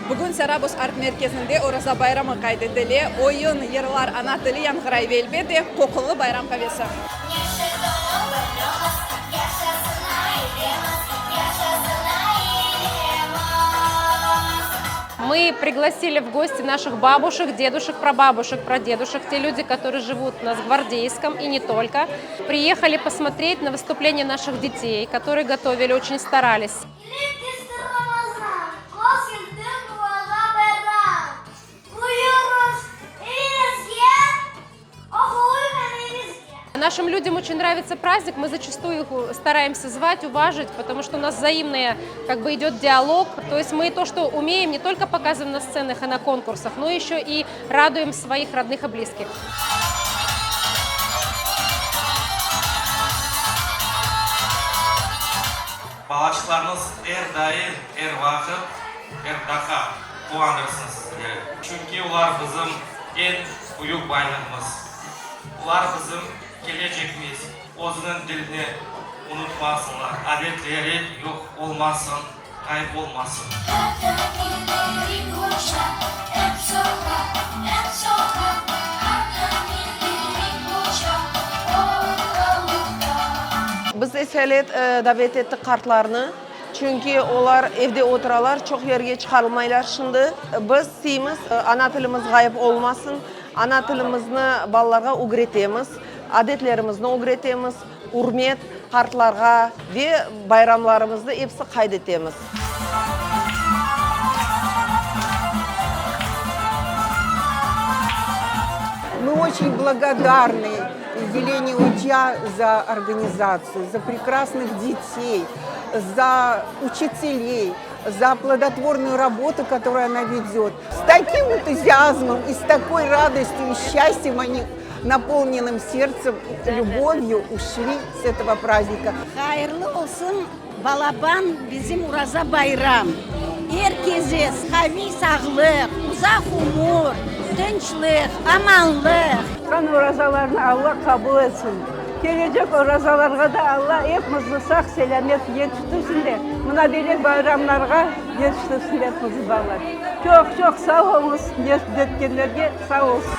Bugün Sarabuz art-merkezinde Oraza bayramı qayd etile. Oyun, yırlar, ana tili yañğıray ve, elbet de, qoqulı bayram qavesi. Мы пригласили в гости наших бабушек, дедушек, прабабушек, прадедушек, те люди, которые живут у нас в Гвардейском и не только. Приехали посмотреть на выступление наших детей, которые готовили, очень старались. Kelip tüşti Ramazan, Hoş keldiñ Oraza bayram. Buyurıñız evimizge, Oğlum evimizge. Нашим людям очень нравится праздник, мы зачастую их стараемся звать, уважить, потому что у нас взаимный, как бы идет диалог. То есть мы то, что умеем, не только показываем на сценах и на конкурсах, но еще и радуем своих родных и близких. Balaçıqlarıñız er daim, er vaqıt, er daqqa quvandırsın sizleri. Çünki olar bizim eñ büyük baylığımız. Olar bizim kelecegimiz. Özüniñ dilini unutmasınlar, adetleri yoq olmasın, ğayıp olmasın. Biz esalet davet ettik qartlarnı, çünki olar evde oturalar, çoq yerge çıqarılmaylar şimdi. Biz isteymiz, ana tilimiz ğayıp olmasın, ana tilimizni balalarğa ögretemiz, adetlerimizni ögretemiz, ürmet qartlarğa ve bayramlarımıznı episi qayd etemiz. Мы очень благодарны Елене Удья за организацию, за прекрасных детей, за учителей, за плодотворную работу, которую она ведет. С таким энтузиазмом и с такой радостью и счастьем они, наполненным сердцем, любовью ушли с этого праздника. Hayırlı olsun balaban bizim Uraza bayram! Er kese qaviy sağlıq, uzaq ömür, tınçlıq, amanlıq! Tutqan orazalarnı Alla qabul etsin. Kelecek orazalarğa da Alla epimizni sağ-selâmet yetiştirsin de, mına böyle bayramlarğa yetiştirsin epimizni, balalar. Çoq-çoq sağ oluñız, etkenlerge sağ olsun.